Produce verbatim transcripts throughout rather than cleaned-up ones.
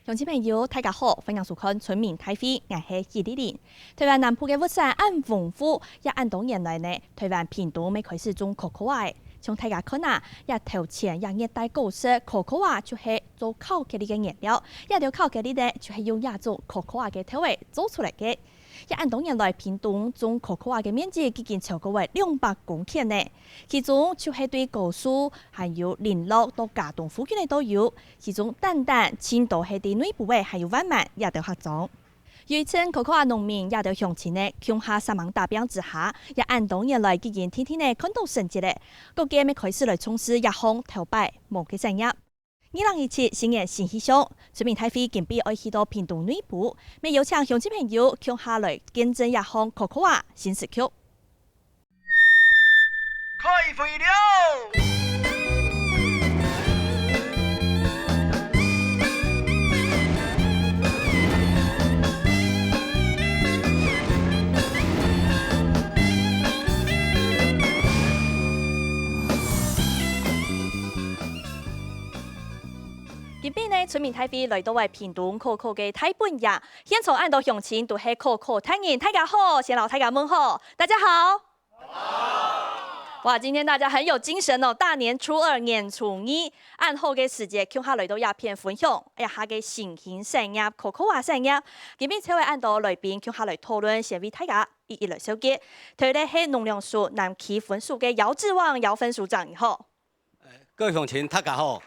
鄉親朋友，大家好，歡迎收看《村民大會》，𠊎係許麗玲。臺灣南部个物產恁豐富，也恁多年來呢，臺灣屏東乜開始種可可仔。像大家看啊，這頭前這熱帶果實可可仔就係做巧克力个原料，這兜巧克力呢就係用這種可可仔个豆仔做出來个。 也恁多年來，屏東種可可仔个面積已經超過了兩百公頃呢。其中就係對高樹，還有麟洛到佳冬附近个都有。其中，單單盡多係對內埔仔還有萬巒這兜客庄。有一陣可可仔農民這兜鄉親呢，共下煞猛打拚之下，也恁多年來已經定定仔看到成績了。各界乜開始來從事這項頭擺無个產業。 二零一七新年新氣象，村民大會今晡日愛去到屏東內埔，乜邀請鄉親朋友共下來見證這項可可仔新時局。開會了！ 今晡日呢，村民大會來到了屏東可可个大本營，現場恁多鄉親都係可可達人。大家好，先摎大家問好。大家好。哇，今天大家很有精神哦！大年初二，年初二，恁好个時節，共下來到這片分享，這下个新興產業，可可仔產業。今晡日請到恁多來賓，共下來討論，先為大家一一來紹介。頭一个係農糧署南區分署个姚志旺姚分署長，你好。 各位鄉親，大家好。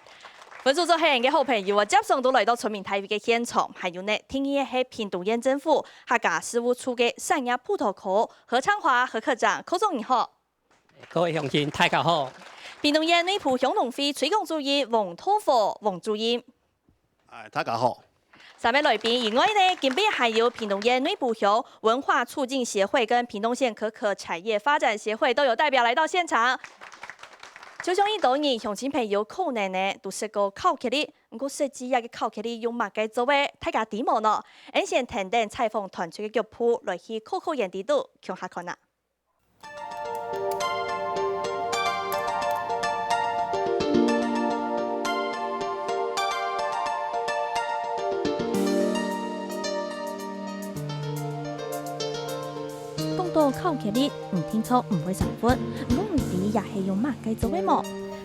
分署長係𠊎个好朋友啊，輒常都來到村民大會个現場，還有呢，第二个係屏東縣政府客家事務處个產業普查科何昌華何科長，科長你好。各位鄉親，大家好。屏東縣內埔鄉農會推廣主任王道和王主任。 哎，大家好。三位來賓以外呢，今晡日還有屏東縣內埔鄉文化促進協會跟屏東縣可可產業發展協會都有代表來到現場。就像恁多人鄉親朋友可能呢，都食過巧克力，毋過實際這个巧克力用麼个做个，大家知無呢？𫣆先跈等採訪團隊个腳步，來去可可園底肚，共下看啊！ 講到巧克力，毋定著毋會生份，毋過你知這係用麼个做个無？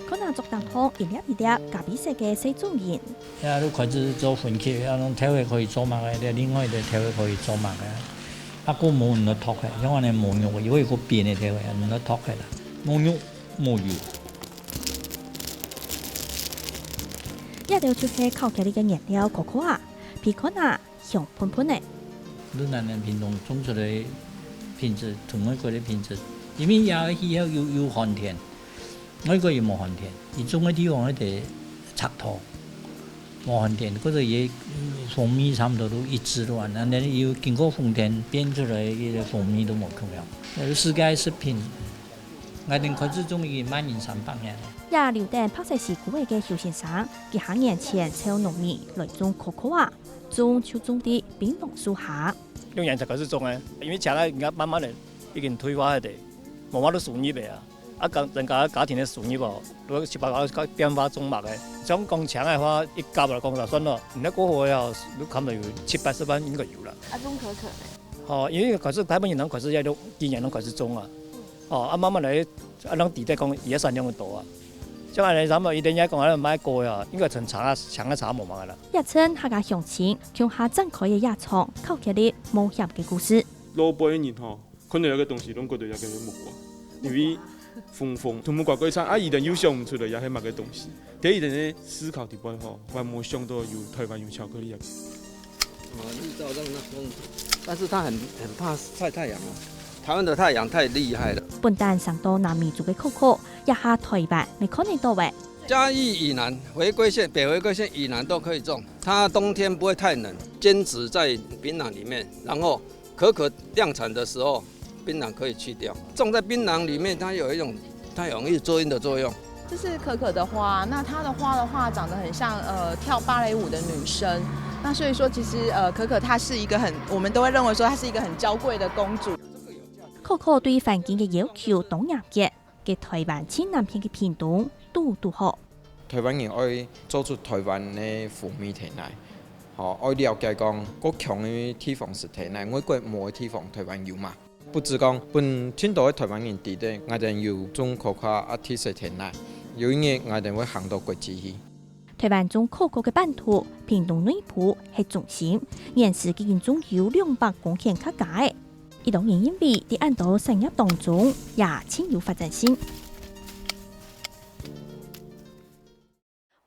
看啊，桌頂項一粒一粒咖啡色个細種仁。這就開始做分級，啊，用豆仔可以做麼个，這另外个豆仔可以做麼个。啊，還無人來擇个，像恁呢無肉个，有一個扁个豆仔，人來擇个啦。無肉，無油。這兜就係巧克力个原料可可仔，鼻看啊， 香噴噴个。越南个屏東種出來个品質，同外國个品質，因為這个氣候有，有寒天，外國又無寒天，佢種个地方該个赤土，無寒天，或者佢个風味差毋多都一致都恁，恁呢又經過風天變出來，佢个風味都無共樣。該个世界食品，𠊎等開始種已經萬零三百年了。也留等白色西瓜个邱先生，幾下年前就農民來種可可仔， 種就種在檳榔樹下。六年才開始種个，因為這下人家慢慢个已經退化个，無麼个收入个啊。啊，家，人家家庭个收入哦，都七八个變化種麼个。像講青个話，一甲來講就算了，你若過好个哦，你看到有七八十萬應該有啦。啊，種可可呢？吼，因為開始大部分人開始也都今年都開始種啊。 哦，啊，慢慢來，啊，咱知得講，佢个產量會多啊。像恁呢，咱們一定要講，恁呢賣過啊，應該成差啊，強个差無麼个啦。這陣客家鄉親共下展開个這場巧克力冒險个故事。老輩个人吼，看到這个東西，攏覺得這个係木瓜，因為紅紅，同木瓜過像，啊，佢等又想毋出來，這係麼个東西。第一，佢等个思考底背吼，還無想到有台灣有巧克力啊。 哦，日照讓它光，但是它很，很怕曬太陽啊。台灣的太陽太厲害了。本旦生到南美洲个可可，這下台灣乜看得到欸。嘉義以南、回歸線、北回歸線以南都可以種，它冬天不會太冷，堅持在檳榔裡面，然後可可量產的時候，檳榔可以去掉。種在檳榔裡面，它有一種，它有容易遮陰的作用。这是可可的花，那它的花的话，长得很像，呃，跳芭蕾舞的女生。那所以说，其实，呃，可可她是一个很，我们都会认为说她是一个很娇贵的公主。可可對環境个要求當嚴格，該台灣盡南片个屏東堵堵好。台灣人愛做出台灣个風味出來，吼，愛了解講，各強个地方係在哪，外國無个地方台灣有嘛？不止講分盡多个台灣人知得，𠊎兜有種cocoa啊，特色在哪，有一日𠊎兜會行到國際去。台灣種可可个版圖，屏東內埔係中心，原始已經種有兩百公頃較加个。一當因為在恁多產業當中，也盡有發展性。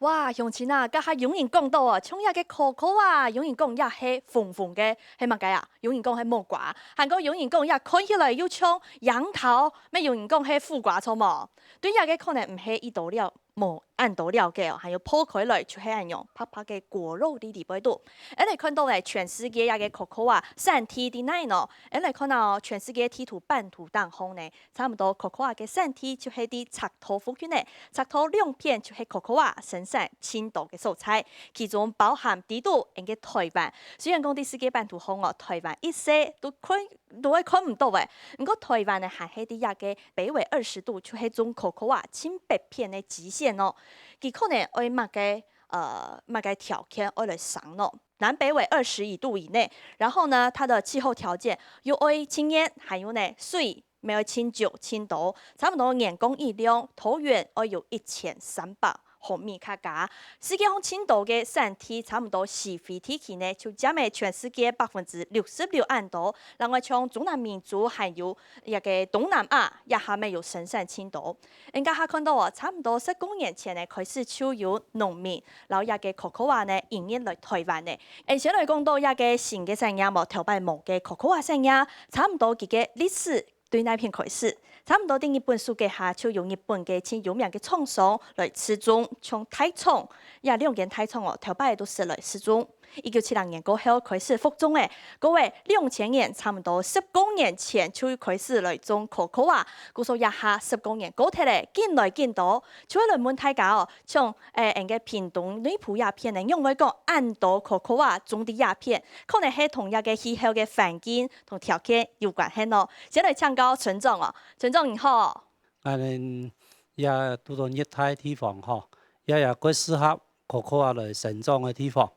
哇，鄉親啊，頭下有人講到哦，像這个cocoa啊，有人講這係紅紅个，係麼个啊？有人講係木瓜，還過有人講這看起來又像櫻桃，乜有人講係苦瓜，著無？對這个可能毋係一到了，無恁多了解哦，還有破開來就係恁樣白白个果肉在裡背肚。𠊎來看到咧，全世界這个cocoa啊，產地在哪呢？𠊎來看到全世界地圖版圖頂項呢， 差毋多cocoa个產地就係在赤道附近个，赤道兩片就係cocoa生產盡多个所在，其中包含在肚𠊎个台灣。雖然講在世界版圖項哦，台灣一息都看，都會看毋到誒，毋過台灣呢還係在這个北緯二十度，就係種cocoa盡北片个極限哦。佢可能愛麼个，呃，麼个條件愛來生咯？南北緯二十一度以內，然後呢，它的氣候條件又愛盡熱，還有呢，水 乜愛盡足、盡多，差毋多年降雨量，桃園愛有一千三百毫米較加。世界上盡多个產地，差毋多西非地區呢，就佔了全世界百分之六十六恁多。另外，像中南美洲還有這个東南亞，這下乜有生產盡多。𠊎頭下看到哦，差毋多十公年前呢，開始就有農民摎這个cocoa呢，引入來台灣呢。𠊎先來講到這个新个產業無，頭擺無个cocoa產業，差毋多佢个歷史 對哪片開始？差毋多在日本時節下，就由日本个盡有名个廠商來試種，像大廠，這兩間大廠哦，頭擺都係來試種。一九七零年過後開始復種誒，過了兩千年，差毋多十公年前就開始來種cocoa啊。故所這下十公年過忒了，緊來緊多，就愛來問大家哦，像，誒，𠊎个屏東內埔這片呢，仰會講恁多cocoa啊種在這片，可能係同這个氣候个環境 同條件有關係哦。先來請教村長哦，村長你好。𠊎兜這堵到熱帶地方吼，也也蓋適合cocoa來生長个地方。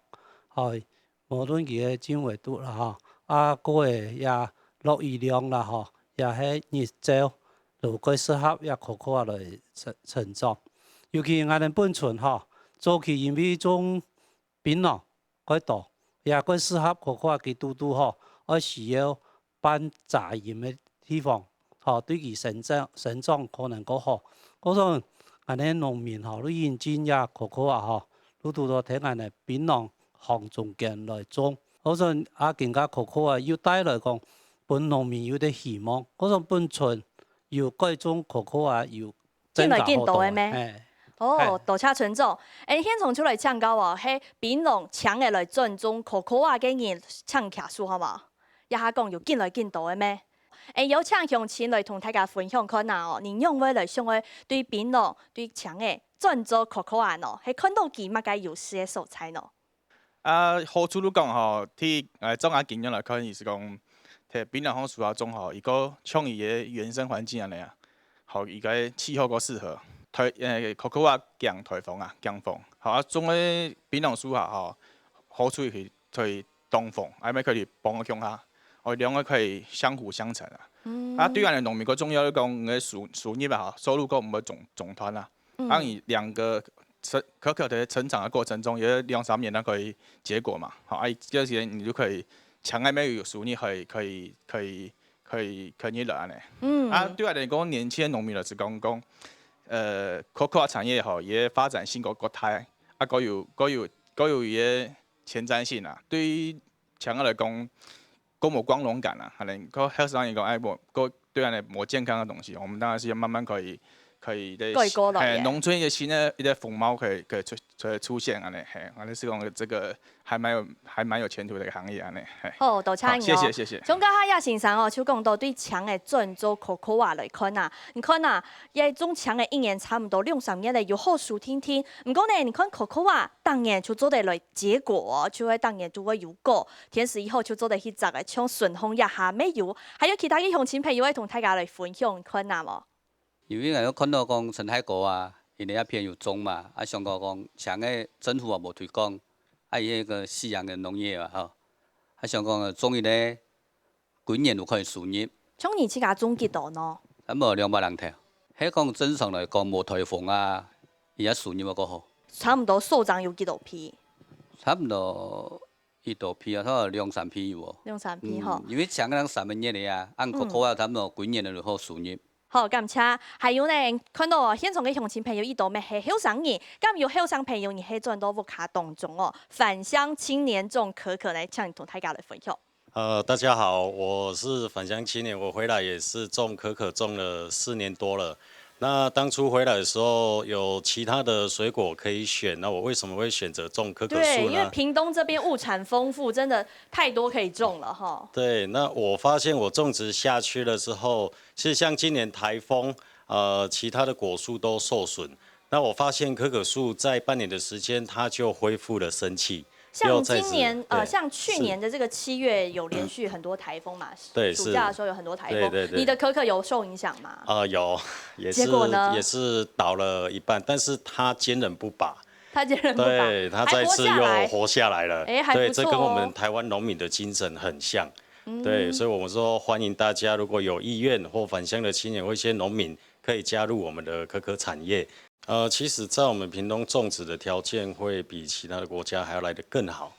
吼，無論佢个經緯度啦吼，啊，過个也落雨量啦吼，也係日照，都蓋適合這cocoa來生，生長。尤其𠊎兜本村吼，早期因為種檳榔 蓋多，也蓋適合cocoa佢堵堵吼，愛需要半遮陰个地方，吼，對佢生長，生長可能較好。故所𠊎兜農民吼，都引進這cocoa吼，都堵到在𠊎兜檳榔行中間來種。故所啊，今个cocoa又帶來講，分農民有兜希望。故所本村有改種cocoa，有 緊來緊多个咩？真个好，嘿。哦，多謝村長。𠊎現場就來請教哦，係檳榔青个來轉種cocoa个人請舉手好無？這下講有緊來緊多个咩？𠊎邀請鄉親來同大家分享看啊哦，你仰會來想愛對檳榔、對青个轉做cocoa呢？係看到佢麼个優勢个所在呢？ 啊，好處就講吼，對，呃，種个經驗來看，佢係講，在檳榔樹下種吼，佢个像佢个原生環境恁樣啊，吼，佢个氣候較適合。台，呃，cocoa啊，驚颱風啊，驚風。好啊，種个檳榔樹下吼，好處佢可以擋風，啊，乜可以傍个共下，哦，兩个可以相輔相成啊。啊，對𠊎等農民个重要，就講，你个收，收入啊，吼，收入个毋會中，中斷啊。 嗯。啊，你兩個成，可可的成長的過程中，有兩三年那可以結果嘛，好，啊，這時間你就可以，青个乜有收入，可以，可以，可以，可以，可以來恁樣。嗯。啊，對𠊎來講，年輕的農民來講，講，呃，cocoa產業吼，佢个發展性較，較大，啊，較有，較有，較有佢个前瞻性啊。對於青个來講， 較無光榮感啊，可能較後生人講，哎，無，較對恁樣無健康的東西，我們當然是要慢慢可以，可以在，改過來耶。嘿，農村一個新的一個風貌可以，可以出，可以出現恁樣，嘿，恁樣是講這個還蠻有，還蠻有前途的一個行業恁樣，嘿。好，多謝你哦。好，謝謝，謝謝。像頭下葉先生哦，就講到對青个轉做cocoa來看啊，你看啊，這種青个一年差毋多兩三年了，有好收定定。毋過呢，你看cocoa逐年就做得來 結果哦，就會逐年都會有果，天時以後就做得去摘个，像順風這下乜有，還有其他个鄉親朋友會同大家來分享看啊無？因為𠊎有看到講陳太哥啊，因為該片有種嘛，啊，想講講青个政府也無推廣，啊，伊个四行个農業啊，吼，啊，想講，呃，種一个，幾年有可能收入。像你自家種幾多呢？差毋多兩百零頭。係講正常來講，無颱風啊，伊个收入會較好。差毋多所長有幾多坪？差毋多幾多坪啊，差毋多兩三坪有哦。兩三坪吼。嗯，因為請个人三個月个啊，按cocoa啊，差毋多幾年就好收入。 好，感謝。還有呢，看到哦，現場个鄉親朋友，一多乜係後生人，敢有後生朋友你係轉到屋下當中哦，返鄉青年種可可呢，請你同大家來分享。呃，大家好，我是返鄉青年，我回来也是種可可，种了四年多了。那当初回来的时候，有其他的水果可以选，那我为什么会选择种可可树呢？对，因为屏东这边物产丰富，真的太多可以种了哈。对，那我发现我种植下去了之后，其实像今年台风，呃，其他的果树都受损。那我发现可可树在半年的时间，它就恢复了生气。像今年呃，像去年的这个七月有连续很多台风嘛，对，暑假的时候有很多台风，你的可可有受影响吗？啊，有，也是，结果呢？也是倒了一半，但是它坚韧不拔。它坚韧不拔，对，它再次又活下来了。哎，还不错、哦。对，这跟我们台湾农民的精神很像。嗯、对，所以我们说欢迎大家，如果有意愿或返乡的青年或一些农民，可以加入我们的可可产业。呃，其实，在我们屏东种植的条件会比其他的国家还要来得更好。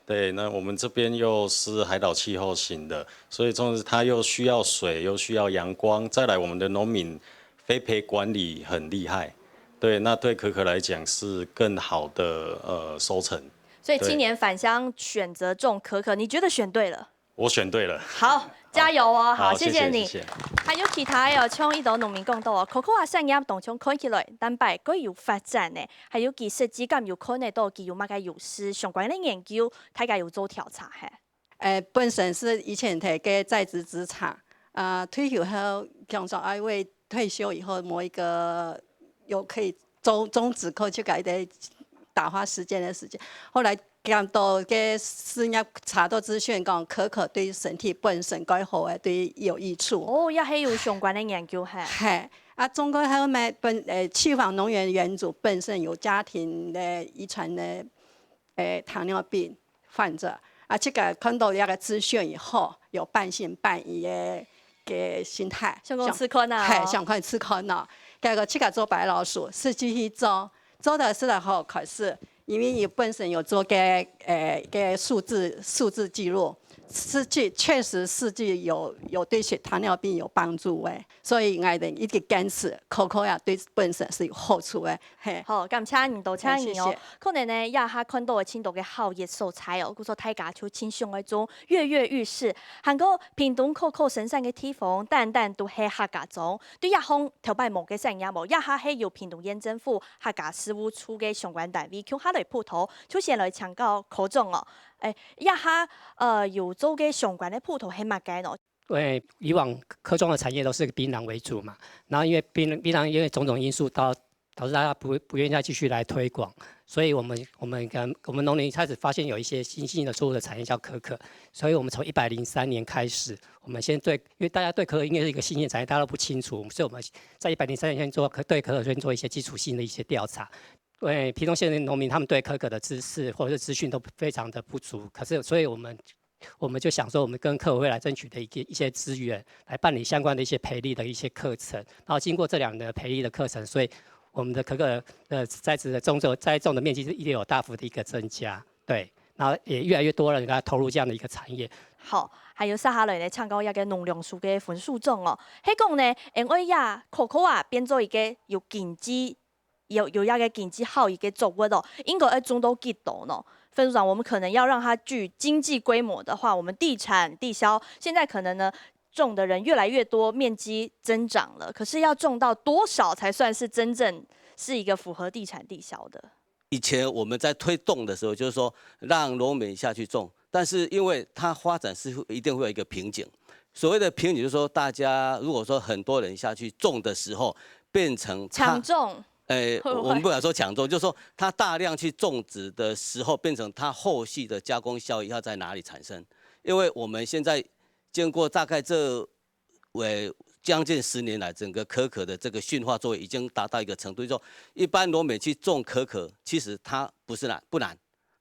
对，那我们这边又是海岛气候型的，所以种植它又需要水，又需要阳光。再来，我们的农民肥培管理很厉害。 对，那对可可来讲是更好的呃收成。所以青年返乡选择种可可，你觉得选对了？我选对了。好，加油哦！好，谢谢你。谢谢。还有其他哦，像一多农民讲到哦，可可啊，产业当中看起来，但拜各有发展呢，还有其实质感有可能到佢有么个优势，相关的研究，大家有做调查嘿。 誒，本身是以前在个在職職場，啊，退休後，常常愛為退休以後某一個有可以終終止可去改的打發時間的時間。後來看到个事業查到資訊講，可可對身體本身蓋好誒，對有益處。哦，也係有相關的研究嘿。嘿，啊，中國還有咩本誒，去訪農園原主本身有家庭的遺傳的誒糖尿病。 患者，啊，自家看到這個資訊以後，有半信半疑个个心態，想講試看啊，嘿，想看試看哦。結果自家做白老鼠，實際去做，做的時候開始，因為你本身有做个誒个數字數字記錄，實際確實實際有有對血糖尿病有幫助誒，所以𠊎等一直堅持，可可啊對本身是有好處誒，嘿。好，感謝你，多謝你哦。嘿，謝謝。可能呢，這下看到个盡多个好个素材哦，故所大家就盡想愛種，躍躍欲試。還過屏東可可生產个地方，單單都係客家庄。對這項頭擺無个產業無，這下係由屏東縣政府客家事務處个相關單位共下來輔導，就先來請教科長哦。誒，這下呃有做个相關个輔導係麼个呢？ 因为以往科庄的产业都是槟榔为主嘛，然后因为槟槟榔因为种种因素导导致大家不不愿意再继续来推广，所以我们我们跟我们农林开始发现有一些新兴的作物的产业叫可可，所以我们从一百零三年开始，我们先对，因为大家对可可应该是一个新兴的产业，大家都不清楚，所以我们在一百零三年先做对可可先做一些基础性的一些调查。因为屏东县的农民他们对可可的知识或者是资讯都非常的不足，可是所以我们我们就想说，我们跟客委会来争取的一个一些资源，来办理相关的一些培力的一些课程。然后经过这两年的培力的课程，所以我们的可可的栽植的种作栽种的面积是一定有大幅的一个增加，对，然后也越来越多人来投入这样的一个产业。好，還有接下來呢，請教一个農糧署个分署長哦，係講呢，因為這可可啊變做一个有經濟 有有一个經濟效益个作物哦，應該要種到幾多呢？分署長，我們可能要讓它具經濟規模的話，我們地產地銷現在可能呢種的人越來越多，面積增長了，可是要種到多少才算是真正是一个符合地產地銷的？以前我们在推动的时候，就是说让农民下去种，但是因为它发展是一定会有一个瓶颈。所谓的瓶颈，就是说大家如果说很多人下去种的时候，变成抢种。诶，我们不敢说抢种，就是说它大量去种植的时候，变成它后续的加工效益要在哪里产生？因为我们现在经过大概这为将近十年来，整个可可的这个驯化作业已经达到一个程度，就是说一般农民去种可可，其实它不是难不难，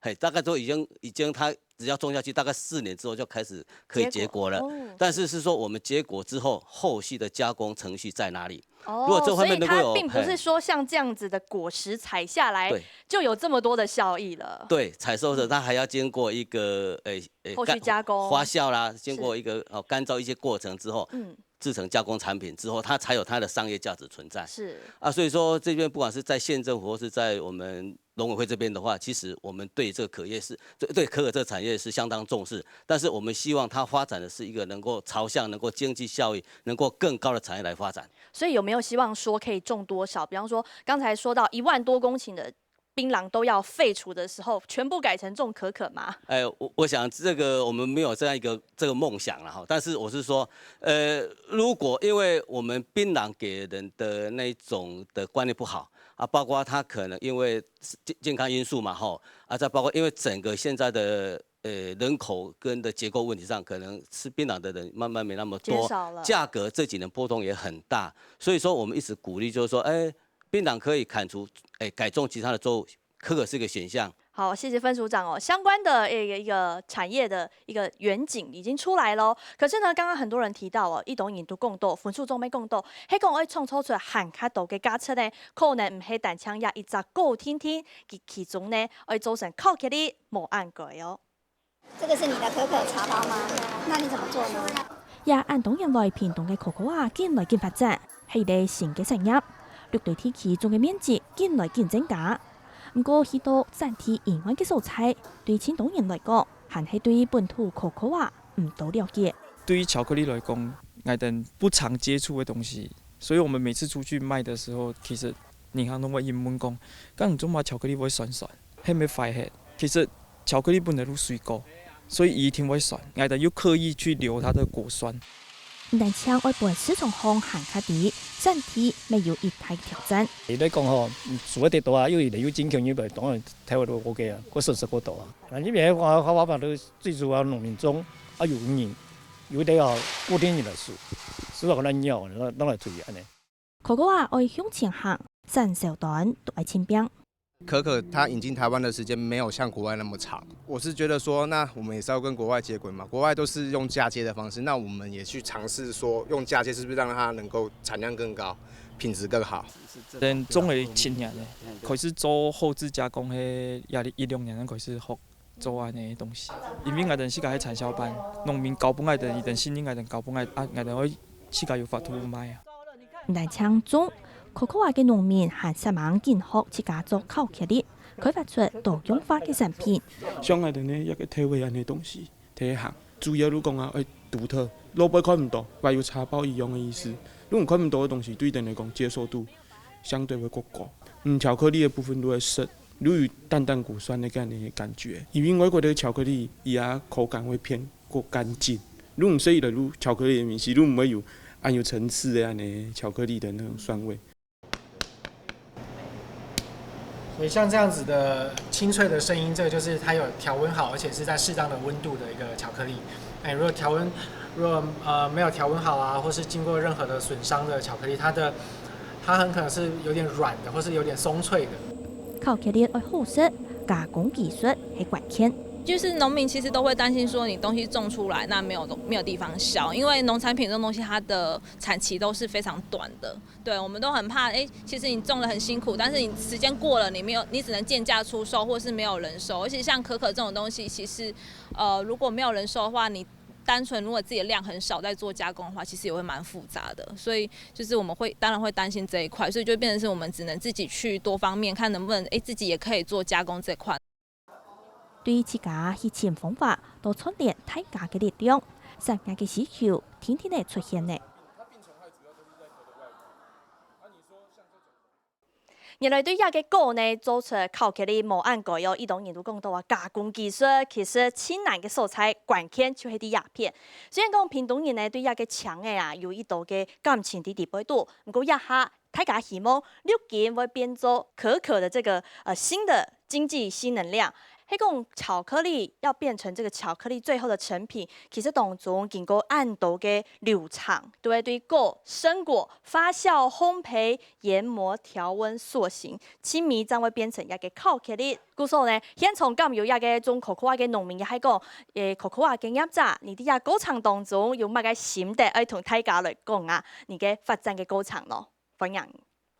哎，大概都已经已经它只要种下去，大概四年之后就开始可以结果了。哦但是是说我们结果之后，后续的加工程序在哪里？哦如果这方面能够有所以它并不是说像这样子的果实采下来对就有这么多的效益了。对，采收的它还要经过一个诶诶后续加工发酵啦，经过一个哦干燥一些过程之后，嗯，制成加工产品之后，它才有它的商业价值存在。是啊，所以说这边不管是在县政府或是在我们农委会这边的话，其实我们对这个可叶是对对可可这个产业是相当重视，但是我们希望它发展的是一个能够朝向能够经济效益能够更高的产业来发展。所以有没有希望说可以种多少？比方说刚才说到一万多公顷的槟榔都要废除的时候，全部改成种可可吗？哎，我我想这个我们没有这样一个这个梦想了哈，但是我是说，呃，如果因为我们槟榔给人的那种的观念不好啊，包括他可能因为健健康因素嘛吼，啊，再包括因为整个现在的呃人口跟的结构问题上，可能吃槟榔的人慢慢没那么多，减少了价格这几年波动也很大，所以说我们一直鼓励就是说，哎，槟榔可以砍除，哎，改种其他的作物，可可是一个选项。好，谢谢分署长哦。相关的一个一个产业的一个远景已经出来了哦。可是呢，刚刚很多人提到哦，一等人都讲到，分署長也讲到，係講愛創造出還較多个價值呢，可能毋係單淨一隻个體體，其其中呢，愛造成可可的無恁該哦。这个是你的可可茶包吗？那你怎么做呢？也恁多年來，屏東个可可啊，緊來緊發展，係一個新个產業。綠地地區種个面積緊來緊增加。毋過，去到產地以外个所在，對盡多人來講，還係對本土可可啊毋多了解。對於巧克力來講，𠊎兜不常接觸个東西，所以我們每次出去賣的時候，其實人客攏會問講：「該你做麼巧克力會酸酸，係毋係壞忒？」其實巧克力本來就水果，所以一定會酸，𠊎兜又刻意去留它的果酸。毋單淨愛分市場項還較知，產地乜有一大挑戰。你來講吼，做得到啊，因為你有進口入來，當然台灣都OK啊，會損失過多啊。那這邊的話，我我都最主要農民種啊，有人有得要固定人來收，收到可能鳥，然後當然退安呢。可可啊，愛向前行，產銷端都愛盡拚。可可它引进台湾的时间没有像国外那么长，我是觉得说，那我们也是要跟国外接轨嘛。国外都是用嫁接的方式，那我们也去尝试说用嫁接，是不是让它能够产量更高，品质更好？等種了七年了，開始做後製加工，係也一兩年開始學做恁呢个東西。因為𠊎兜自家係產銷班，農民交分𠊎兜，佢兜信任𠊎兜交分𠊎，啊，𠊎兜會自家有法度賣啊。毋單淨種，可可啊个農民還煞猛緊學自家做巧克力，開發出多樣化个產品。像𠊎兜呢，一個特別恁呢東西，第一項，主要就講啊，愛獨特，外背看毋到，還有茶包一樣个意思。如果看毋到个東西，對佢兜來講接受度相對會較高。嗯，巧克力个部分就會食，就有淡淡果酸个恁呢个感覺。因為外國个巧克力，佢个口感會偏較乾淨。如果食起來就巧克力个味緒，就毋會有恁有層次个恁呢巧克力个那種酸味。 所以像这样子的清脆的声音，这个就是它有调温好，而且是在适当的温度的一个巧克力。哎，如果调温如果呃没有调温好啊，或是经过任何的损伤的巧克力，它的它很可能是有点软的，或是有点松脆的。巧克力愛好食，加工技術係關鍵。就是農民其實都會擔心說，你東西種出來，那沒有沒有地方銷，因為農產品這種東西，它的產期都是非常短的。對，我們都很怕，哎，其實你種得很辛苦，但是你時間過了，你沒有，你只能賤價出售，或是沒有人收。而且像可可這種東西，其實，呃，如果沒有人收的話，你單純如果自己的量很少在做加工的話，其實也會蠻複雜的。所以就是我們會當然會擔心這一塊，所以就變成是我們只能自己去多方面看能不能，哎，自己也可以做加工這塊。對自家去尋方法，到串聯大家个力量，產業个需求天天个出現呢。原來對這个果呢，做出巧克力無恁該哦，一等人都講到啊，加工技術其實盡難个所在，關鍵就係在這片。雖然講屏東人呢對這个青仔啊有一多个感情在裡背肚，毋過這下大家希望綠金會變做可可的這个呃新的經濟新能量，係講巧克力要變成這個巧克力最後的成品，其實當中經過恁多个流程，對不對？對果、生果、發酵、烘焙、研磨、調溫、塑形，盡尾正會變成一個巧克力。故所呢，現場敢有一個種可可亞个農民，也係講，誒，可可亞个業者，你在這過程當中有麼个心得愛同大家來講啊？你个發展个過程咯，歡迎。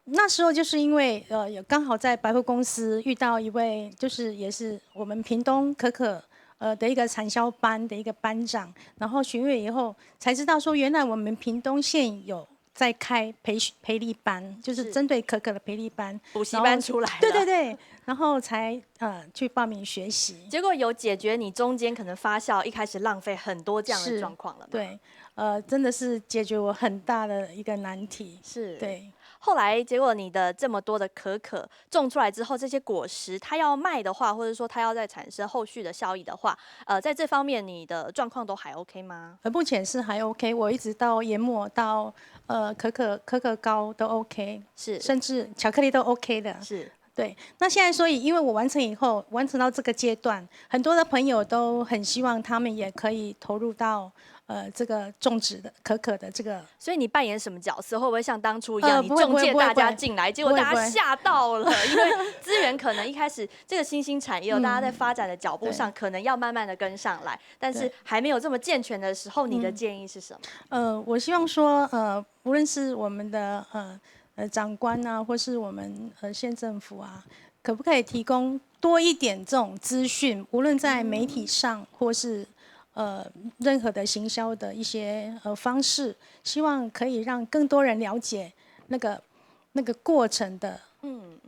那時候就是因為呃，有剛好在百貨公司遇到一位，就是也是我們屏東可可呃的一個產銷班的一個班長，然後詢問以後才知道說，原來我們屏東縣有在開培訓培力班，就是是针对可可的培力班。补习班出来了。对对对，然后才呃去报名学习。结果有解决你中间可能发酵一开始浪费很多这样的是状况了吗？对，呃，真的是解决我很大的一个难题。是。对，后来结果你的这么多的可可种出来之后，这些果实它要卖的话，或者说它要再产生后续的效益的话，呃，在这方面你的状况都还 OK 吗？呃，目前是还 OK，我一直到研磨到呃可可可可膏都 OK，是甚至巧克力都 OK 的。是。对，那现在所以因为我完成以后，完成到这个阶段，很多的朋友都很希望他们也可以投入到呃这个种植的可可的这个。所以你扮演什么角色？会不会像当初一样，呃你中介不会不会不会大家进来，结果不会大家吓到了？因为资源可能一开始这个新兴产业哦，嗯大家在发展的脚步上可能要慢慢的跟上来，但是对还没有这么健全的时候，你的嗯建议是什么？呃，我希望说，呃，无论是我们的呃呃长官啊，或是我们呃县政府啊，可不可以提供多一点这种资讯？无论在媒体上，或是呃任何的行销的一些呃方式，希望可以让更多人了解那个那个过程的嗯，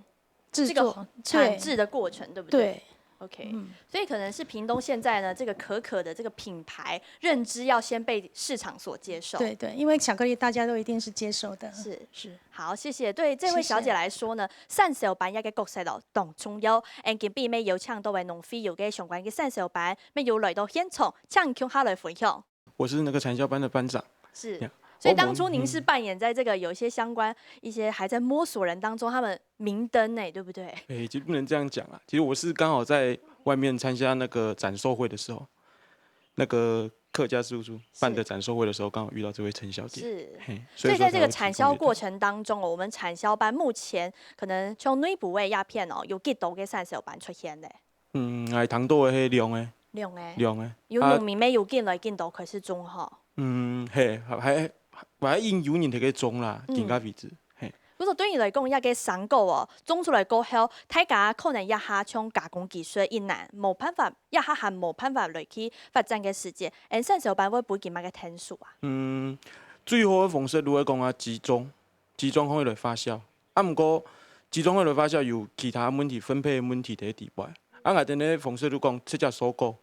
制作。这个产对制的过程，对不对？对， OK，、嗯所以可能是屏东现在呢，这个可可的这个品牌认知要先被市场所接受。对对，因为巧克力大家都一定是接受的。是是。好，谢谢。对这位小姐来说呢，产销班个角色哦，当重要。俺今晡日有请到位农会有个相关个产销班，乜有来到现场，请共下来分享。我是那个产销班的班长。是 Yeah，所以当初您是扮演在这个有一些相关一些还在摸索人当中，他们明灯呢，对不对？诶，其实不能这样讲啊。其实我是刚好在外面参加那个展售会的时候，那个客家事务处办的展售会的时候，刚好遇到这位陈小姐。是。嘿，所以在这个产销过程，程当中哦，我们产销班目前可能从内部的鸦片哦，有几多个产销班出现呢？嗯，哎，糖豆的黑龙诶，两个。龙诶，有农民没有进来，进到开始种哈。嗯，嘿，还还还应有人提个种啦，嗯今个为止，嘿。不过对你来讲，一个成果哦，种出来过后，大家可能一下从加工技术一难，无办法，一下还无办法来去发展个时节，俺产销班会分佢么个天数啊？嗯，最好的方式如果讲啊，集中，集中可以来发酵。啊，毋过集中可以来发酵有其他问题，分配的问题在底背。啊，𠊎等个方式就讲，直接收购，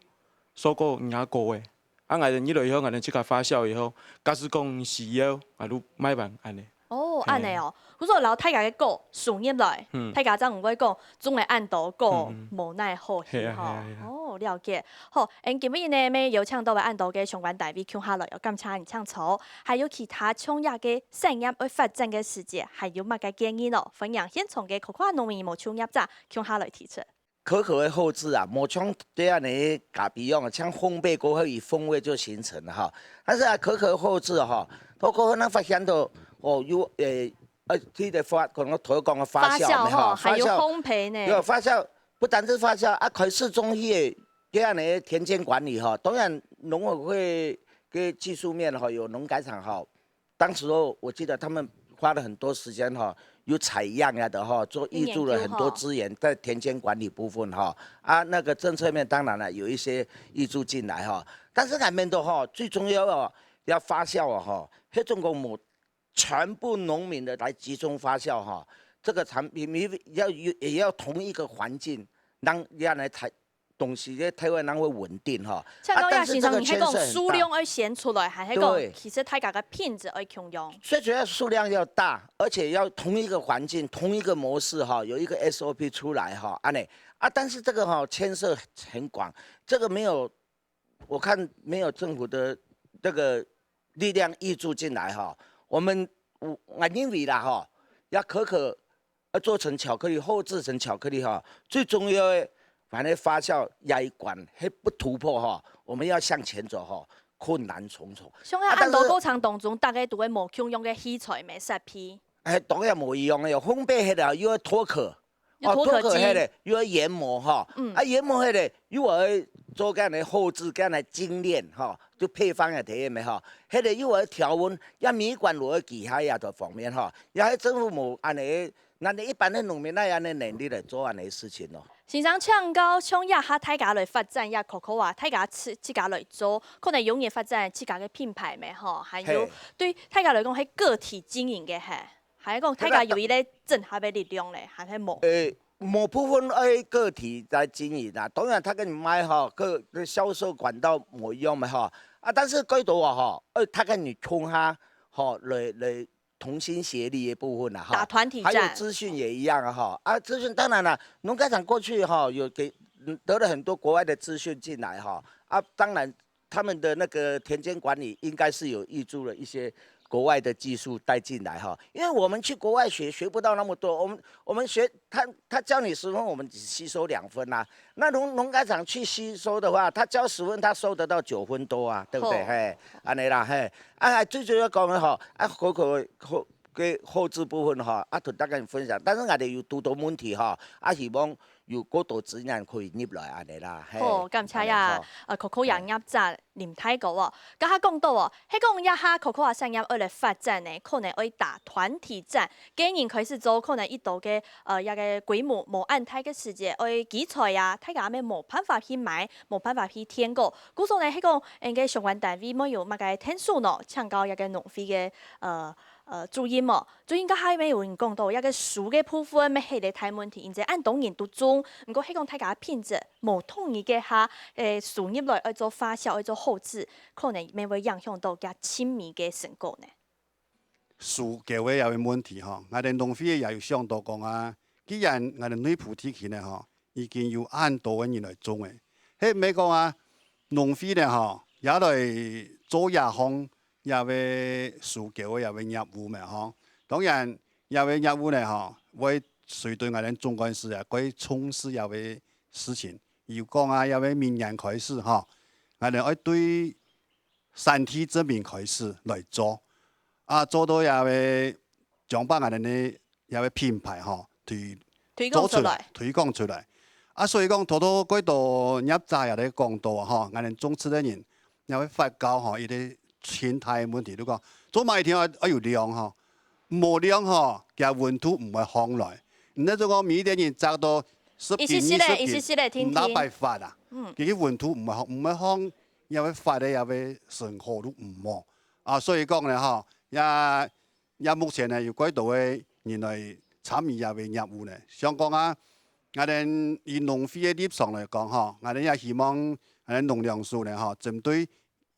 收购人家个诶。啊，𠊎等入来以后，𠊎等自家发酵以后，假使讲需要，啊，就卖还安尼。哦，嘿安尼哦，我说老太家个个收入来，嗯大家正毋会讲种个恁多个嗯无奈何去吼嘿啊嘿啊嘿。啊哦，了解。好，俺今日呢，要邀请到个恁多个相关单位共下来，有感谢你请坐，还有其他创业个产业爱发展个时节，还有么个建议呢？欢迎现场个可可农民无创业者共下来提出。可可的后置啊，无像对啊，你咖啡用，像烘焙过后，以风味就形成了哈。但是啊，可可后置哈，透过那发现到哦，有诶呃，这个发，可能头讲个发酵没哈，还有发酵烘焙呢，有发酵，不单是发酵啊，开始种去这样的田间管理哈，当然农委会跟技术面哈，有农改场哈，当时候我记得他们花了很多时间哈，有采样啊的哈，做挹注了很多资源在田间管理部分哈。啊，那个政策面当然了有一些挹注进来哈，但是那边的哈，最重要哦，要发酵哦哈，黑中国母全部农民的来集中发酵哈，这个产品也要也要同一个环境，让让来台东西在台湾人会稳定哈。像到啊但是这个亚行上，你还讲牵涉很大数量爱选出来，还还讲对其实大家个品质爱共样。最主要数量要大，而且要同一个环境、同一个模式哈，有一个 S O P 出来哈，安内啊，但是这个哈牵涉很广，这个没有，我看没有政府的这个力量挹注进来哈，我们我我认为啦哈，要可可要做成巧克力，后制成巧克力哈，最重要的反正發酵壓一關，還不突破哈，我們要向前走哈，困難重重。像啊，恁多過程當中，大家都會無共樣个器材咩設備。哎，當然無一樣个，烘焙迄个又要脫殼，有脫殼機。哦，脫殼迄个又要研磨哈，嗯，啊研磨迄个又要做這樣的後製，這樣的精煉哈，就配方也提咩哈，迄个又要調溫，要米管路个機械啊，這方面哈，也還政府無安尼，那你一般的農民哪有安尼能力來做安尼事情咯？ 先生，請教，像這下大家來發展這cocoa啊，大家自自家來做，可能有人發展自家个品牌咩吼，還有對大家來講係個體經營个嘿，還係講大家有一個整合个力量咧，還係無？呃，某部分愛個體來經營啊，當然他跟你賣哈，各銷售管道無一樣嘛哈，啊，但是蓋多啊哈，呃，他跟你共下哈，來來同心協力的部分啦哈，打團體戰。還有資訊也一樣啊哈，啊，資訊當然了，農改場過去哈有給嗯得了很多國外的資訊進來哈，啊，當然他們的那個田間管理應該是有挹注了一些國外的技術帶進來哈，因為我們去國外學學不到那麼多，我們我們學他他教你十分，我們只吸收兩分啊，那農農改場去吸收的話，他教十分，他收得到九分多啊，對不對？好。嘿，安尼啦嘿，啊，最主要講个吼，啊，好个好个後置部分吼，啊，同大家分享。但是𠊎兜有堵到問題吼，啊，希望有過多資源可以入來安尼啦。嘿，好，感謝安尼呀吼，呃，cocoa業者林大哥哦。剛剛講到哦，係講這下cocoa產業愛來發展呢，可能愛打團體戰，個人開始做，可能一到个呃，這個規模無恁大个時節，愛器材啊，大家乜無辦法去買，無辦法去添購。故所呢，係講，𠊎个相關單位乜有麼个天數呢？請教這個農會个呃呃主任哦。主任，剛才乜有人講到，這個樹个部分乜係個大問題，因為恁多人都種，毋過係講大家品質無統一个下，誒，收入來愛做發酵，愛做後製，可能乜會影響到佢精米个成果呢。 樹高个這個問題吼，𠊎兜農會也有想到講啊，既然𠊎兜內埔地區呢吼，已經有恁多个人來種誒，係毋係講啊，農會呢吼，也來做這項這個樹高个這個業務嘛吼。當然，這個業務呢吼，會隨著𠊎兜總幹事啊，會重視這個事情。有講啊，這個明年開始吼，𠊎兜愛對 產地證明開始來做，啊，做到這個將把𠊎兜个這個品牌吼推推廣出來。推廣出來。啊，所以講，頭頭幾多業者也在講到吼，𠊎兜種植个人，也會發覺吼，一個心態个問題，就講做麼一定愛愛有量吼，無量吼，佢溫度毋會降來。你那種講每一個人摘到十斤、一息息咧，二十斤，一息息咧，定定。哪辦法啊？嗯。佢个溫度毋會降，毋會降，也會發个也會成效都毋好。啊，所以講呢吼，也也目前呢有幾多个人來參與這個業務呢？想講啊，𠊎兜以農會个立場來講吼，𠊎兜也希望𠊎兜農糧署呢吼，針對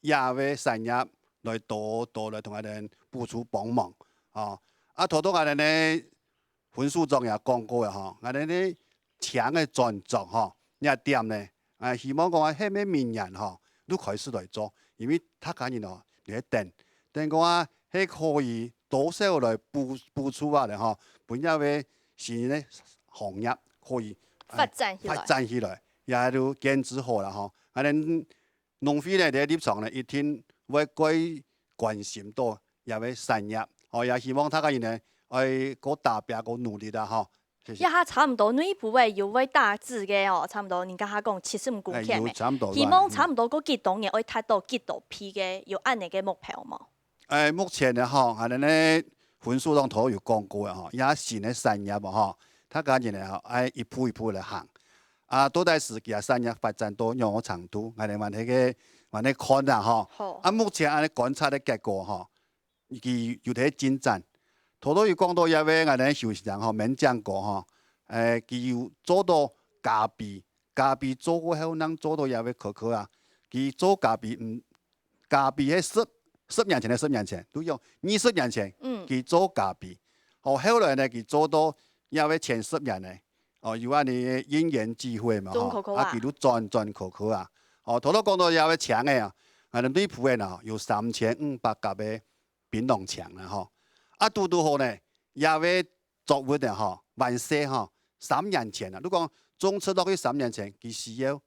這個產業來多多來同𠊎兜補助幫忙。吼，啊，頭頭𠊎兜呢，分署長也講過啊吼，𠊎兜呢，青个專長吼，這點呢，啊，希望講啊，係毋係明年吼，就開始來做，因為大家人哦，你等，等講啊，係可以多少來補補助啊咧吼，分這個新个行業可以發展起來。發展起來，也就堅持好啦吼。啊，恁農會呢，在立場呢，一定會過關心到這個產業，吼，也希望大家人呢，愛過打拚，過努力啊吼。謝謝。這下差毋多內埔个有位大致个哦，差毋多人家下講七十五公哎，頃个，有差不多。希望差毋多過幾多年會達到幾多批个，有恁樣个目標無？哎，目前呢吼，𠊎兜呢分署長頭有講過啊吼，這新个產業啊吼，大家人呢吼，愛一步一步來行。啊，到底實際个產業發展到仰个程度，𠊎兜還係个還係看啊吼。好。啊，目前恁樣觀察个結果吼，佢有在進展。頭頭有講到這個𠊎兜休息站吼，免講過吼，誒，佢有做到咖啡，咖啡做過後，正做到這個可可啊。佢做咖啡，嗯，咖啡係十十年前个十年前，都用二十年前，嗯。佢做咖啡。哦，後來呢，佢做到這個前十年呢，哦，有恁樣因緣際會嘛，種吼，可可啊。啊，佢都轉轉可可啊。哦，頭頭講到這個青个啊，𠊎兜內埔个呢，有三千五百甲个檳榔青啦吼。啊，拄拄好呢，這個作物呢吼，還細吼，三年前啊，你講種植落去三年前，佢需要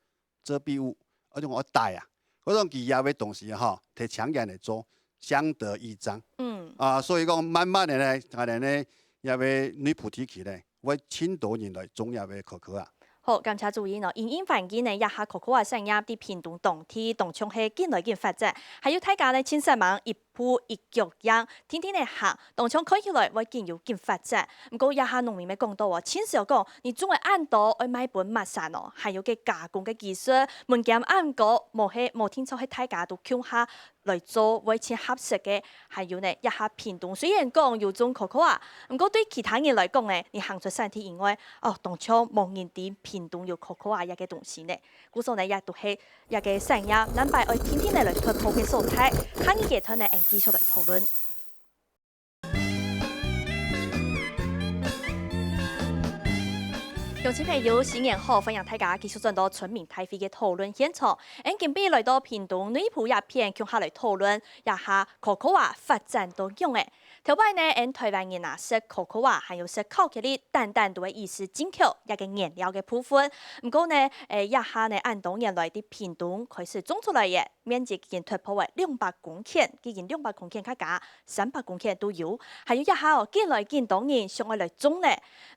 遮蔽物，而且愛戴啊。該種佢這个東西吼，摕青眼來做，相得益彰。嗯。啊，所以講慢慢个呢，𠊎等呢，這个內埔地區呢，會盡多人來種這个可可啊。好，感謝主任哦。因應環境呢，這下可可啊產業在屏東當地當像係緊來緊發展，還有大家呢，盡煞猛一步一腳印，定定个行，當像看起來會緊有緊發展。毋過這下農民乜講到哦，盡少講，你種个恁多愛賣分麼儕哦，還有个加工个技術，門檻恁高，無係無定著係大家都共下來做會盡合適个。還有呢，這下屏東雖然講有種可可啊，毋過對其他人來講呢，你行出產地以外，哦，當像無人知屏東有可可啊這个東西呢。故所呢，也都係這个產業，咱擺愛定定个來突破个所在，下一階段呢，俺繼續來討論。鄉親朋友，新年好！歡迎大家繼續轉到村民大會个討論現場。俺今晡日來到屏東內埔這片，共下來討論這下可可啊發展到仰仔。頭擺呢，俺台灣人啊，食可可啊，還有食巧克力，單單都係意思進口這个原料个部分。毋過呢，誒，這下呢，恁多年來在屏東開始種出來个，面積已經突破了兩百公頃，已經兩百公頃較加，三百公頃都有。還有這下哦，緊來緊多人想愛來種呢。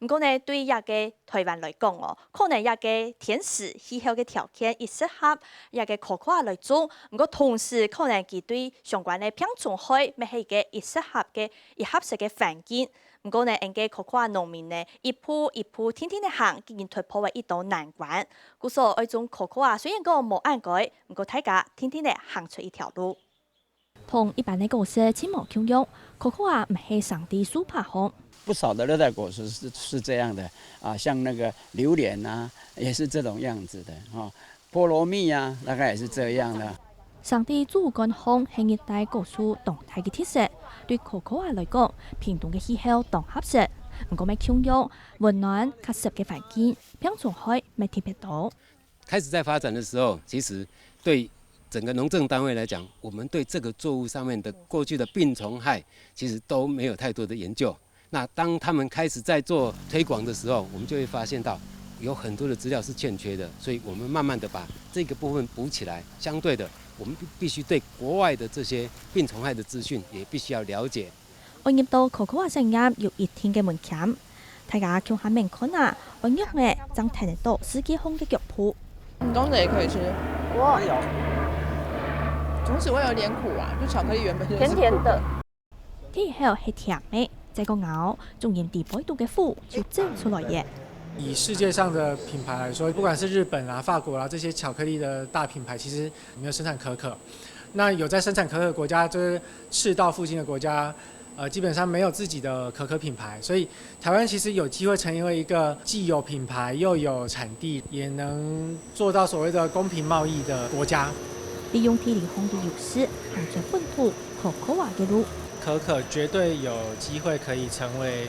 毋過呢，對這个 台灣來講哦，可能這个天時氣候个條件一適合這个可可啊來種，毋過同時可能佢對相關个病蟲害乜係一个一適合个、一合適个環境。毋過呢，俺个可可啊農民呢，一步一步定定个行，已經突破了一道難關。故所愛種可可啊，雖然講無恁該，毋過大家定定个行出一條路。 同一般个果實盡無共樣，可可啊毋係生在樹杷項。不少的热带果实是是这样的啊，像那个榴莲啊，也是这种样子的哈、菠萝蜜啊，大概也是这样的。生在树幹項係热帶果樹當大个特色，對可可啊來講，屏東个氣候當合適。毋過乜共樣，溫暖較濕个環境，病蟲害乜特別多。 开始在发展的时候，其实对整个农政单位来讲，我们对这个作物上面的过去的病虫害，其实都没有太多的研究。那当他们开始在做推广的时候，我们就会发现到有很多的资料是欠缺的，所以我们慢慢的把这个部分补起来。相对的，我们必必须对国外的这些病虫害的资讯也必须要了解。 愛入到可可啊產業有一定个門檻。大家共下愐看啊，愛仰仔正跈得到世界項个腳步。你冬天也可以吃。哇，有。种子会有点苦啊，就巧克力原本就是甜甜的。第一口係甜个，再過咬，種入底背肚个麩就走出來了。以世界上的品牌来说，不管是日本啊、法国啊这些巧克力的大品牌，其实没有生产可可。那有在生产可可的国家，就是赤道附近的国家，呃，基本上没有自己的可可品牌，所以台湾其实有机会成为一个既有品牌又有产地，也能做到所谓的公平贸易的国家。利用地理項个優勢，行出本土可可啊个路。可可绝对有机会可以成为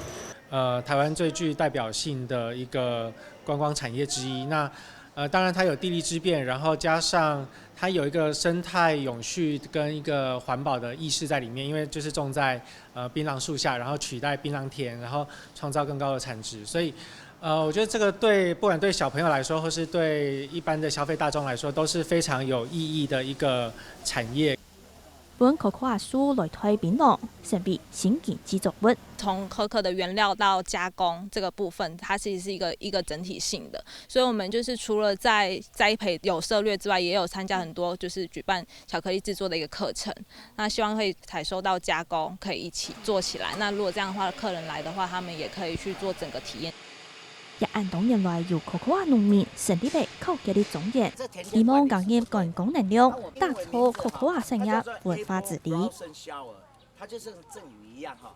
呃台湾最具代表性的一个观光产业之一。那呃，当然它有地利之便，然后加上它有一个生态永续跟一个环保的意识在里面，因为就是种在呃槟榔树下，然后取代槟榔田，然后创造更高的产值，所以。呃，我觉得这个对不管对小朋友来说，或是对一般的消费大众来说，都是非常有意义的一个产业。分可可啊樹來代檳榔，成為新經濟作物。从可可的原料到加工这个部分，它其实是一个一个整体性的，所以我们就是除了在栽培有涉略之外，也有参加很多就是举办巧克力制作的一个课程。那希望可以采收到加工，可以一起做起来。那如果这样的话，客人来的话，他们也可以去做整个体验。 也恁多年來有可可啊農民成立个巧克力庄園，希望加入觀光能量，打造可可啊產業文化之旅。它就像剩餘一样哈。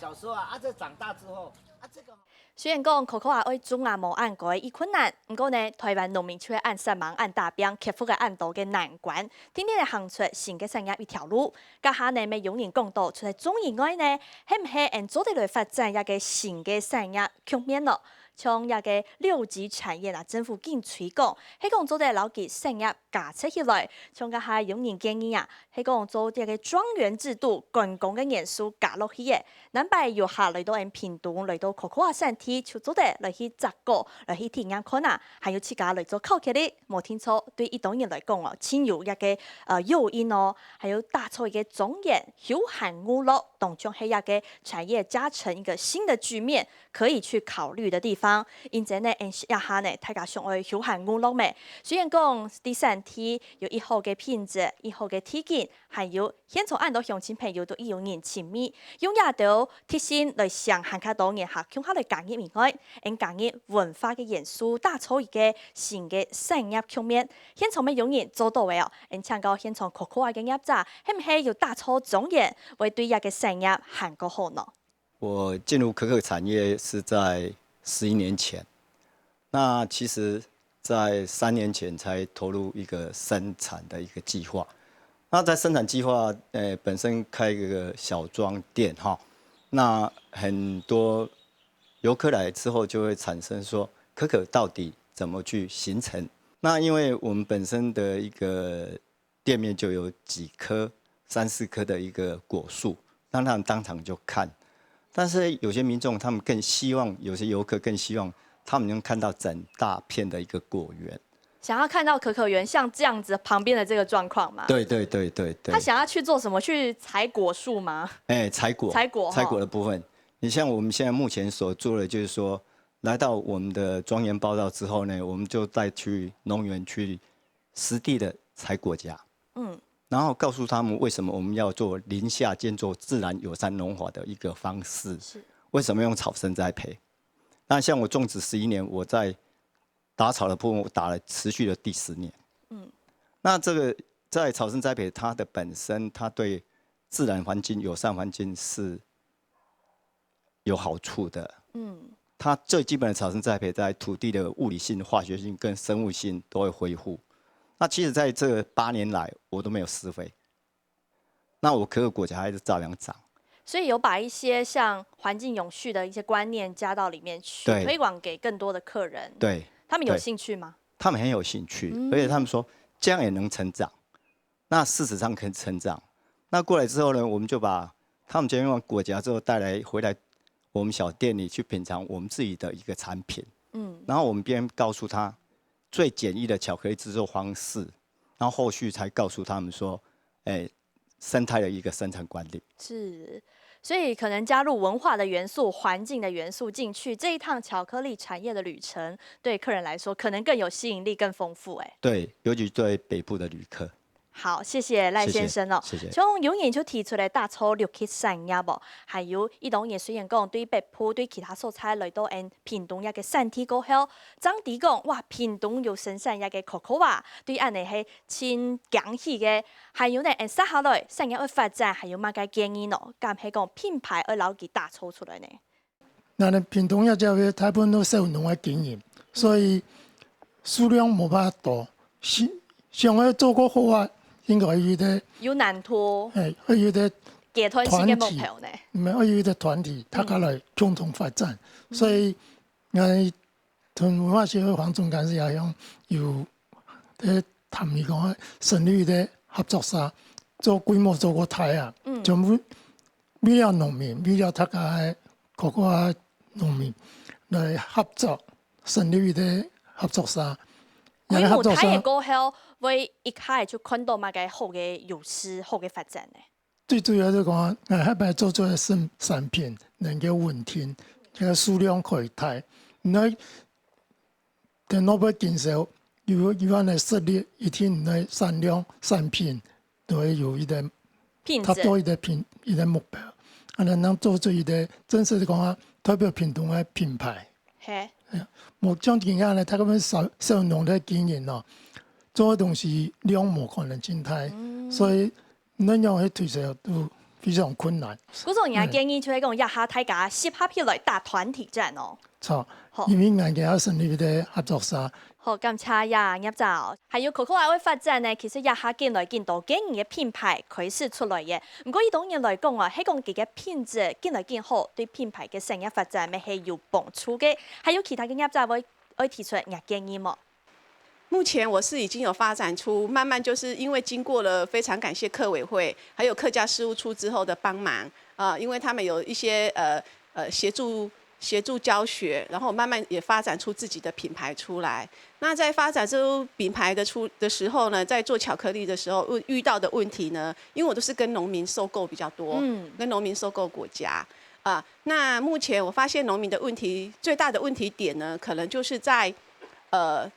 小时候啊，啊，这长大之后，啊，这个。雖然講可可啊愛種啊無恁該異困難，毋過呢，台灣農民就係恁煞猛、恁打拚，克服个恁多个難關，定定來行出新个產業一條路。這下呢，乜有人講到，除了種以外呢，係毋係𠊎等做得來發展一个新个產業局面咯？像這个六級產業啊，政府緊推廣，係講做得摎佢產業加持起來。像該下有人建議啊，係講做這个狀元制度，觀光个元素加落去个。南擺遊客來到𠊎屏東，來到cocoa產地，就做得來去摘果，來去體驗看啊，還有自家來做巧克力，無定著對一般人來講哦，盡有一个呃誘因哦，還有打造一个莊園休閒娛樂，當像係一个產業加成一个新的局面。 可以去考慮的地方。因此呢，𠊎這下呢，大家想愛休閒娛樂咩？雖然講在產地有一好个品質、一好个地景，還有現場恁多鄉親朋友都已有人尋覓，用這兜特性來想還較多人客共下來加入以外，𠊎加入文化个元素，打造一个新个產業局面。現場乜有人做到个哦，𠊎請教現場cocoa个業者，係毋係有打造莊園，會對這个產業還較好呢？ 我進入可可產業是在十一年前，那其實在三年前才投入一個生產的一個計劃。那在生產計劃，呃，本身開一個小裝店哈，那很多遊客來之後就會產生說，可可到底怎麼去形成？那因為我們本身的一個店面就有幾棵、三四棵的一個果樹，讓他們當場就看。但是有些民眾他們更希望，有些遊客更希望他們能看到整大片的一個果園。想要看到可可園像這樣子旁邊的這個狀況嗎？對對對對對。他想要去做什麼？去採果樹嗎？哎，採果，採果哈採果的部分，你像我們現在目前所做的，就是說，來到我們的莊園報到之後呢，我們就帶去農園去實地的採果莢，嗯，然後告訴他們為什麼我們要做林下兼做自然友善農法的一個方式，是，為什麼用草生栽培。那像我種植十一年，我在打草的部分，我打了持續了第十年。嗯，那這個在草生栽培，它的本身它對自然環境、友善環境是有好處的。嗯，它最基本的草生栽培在土地的物理性、化學性跟生物性都會恢復。那其實在這八年來，我都沒有施肥。那我可可果莢還是照樣長。所以有把一些像環境永續的一些觀念加到裡面去，對推廣給更多的客人。對，他們有對興趣嗎？他們很有興趣，嗯而且他們說這樣也能成長。那事實上可以成長。那過來之後呢，我們就把他們捐完果莢之後帶來回來我們小店裡去品嘗我們自己的一個產品，嗯，然後我們邊告訴他最簡易的巧克力製作方式，然後後續才告訴他們說，哎，生態的一個生產管理。是。所以可能加入文化的元素、環境的元素進去，這一趟巧克力產業的旅程，對客人來說可能更有吸引力、更豐富。哎，對，尤其對北部的旅客。好，謝謝賴先生哦。謝謝謝謝從永遠就提出來打造綠色產業哦，還有一種也雖然講對北部、對其他所在來到𠊎屏東一個產地過後，正知講哇，屏東有生產一個cocoa啊，對恁呢係盡驚喜个。還有呢，𠊎接下來產業愛發展，還有麼个建議呢？敢係講品牌愛摎佢打造出來呢？那呢，屏東這隻个大部分都小農个經營，所以數量無辦法多。想想要做个好啊，應該有一個，有難度，哎，會有一個階段性个目標呢？沒有，會有一個團體，大家來共同發展。所以，𠊎同文化協會黃總幹事也有有在談，佢講成立一個合作社，做規模做過大啊，全部為了農民，為了大家个各个農民來合作，成立一個合作社。規模大个合作社過後，會一開始就看到麼个好个優勢、好个發展呢？最主要就講，𠊎下擺做出來个產產品能夠穩定，這個數量可以大。你等到尾經銷，有有恁个實力，一定你个產量、產品都會有一個品質，差不多一個品一個目標。啊，能能做出一個真實个講啊，代表屏東个品牌。嘿，無像今下呢，大部分小小農个經營哦，做个東西量無可能盡大，所以恁樣去推銷都非常困難。古總，你个建議就係講，這下大家集合起來打團體戰哦。著，好。因為𠊎个也成立一個合作社。好，感謝葉業長哦。還有cocoa个發展呢，其實這下緊來緊多个人个品牌開始出來个。毋過以當然來講哦，係講佢个品質緊來緊好，對品牌个產業發展乜係有幫助个。還有其他个業者會，會提出若建議無？ 目前我是已經有發展出，慢慢就是因為經過了非常感謝客委會還有客家事務處之後的幫忙，呃，因為他們有一些呃呃協助協助教學，然後慢慢也發展出自己的品牌出來。那在發展出品牌的出的時候呢，在做巧克力的時候遇遇到的問題呢，因為我都是跟農民收購比較多，嗯，跟農民收購果荚啊。那目前我發現農民的問題最大的問題點呢，可能就是在呃。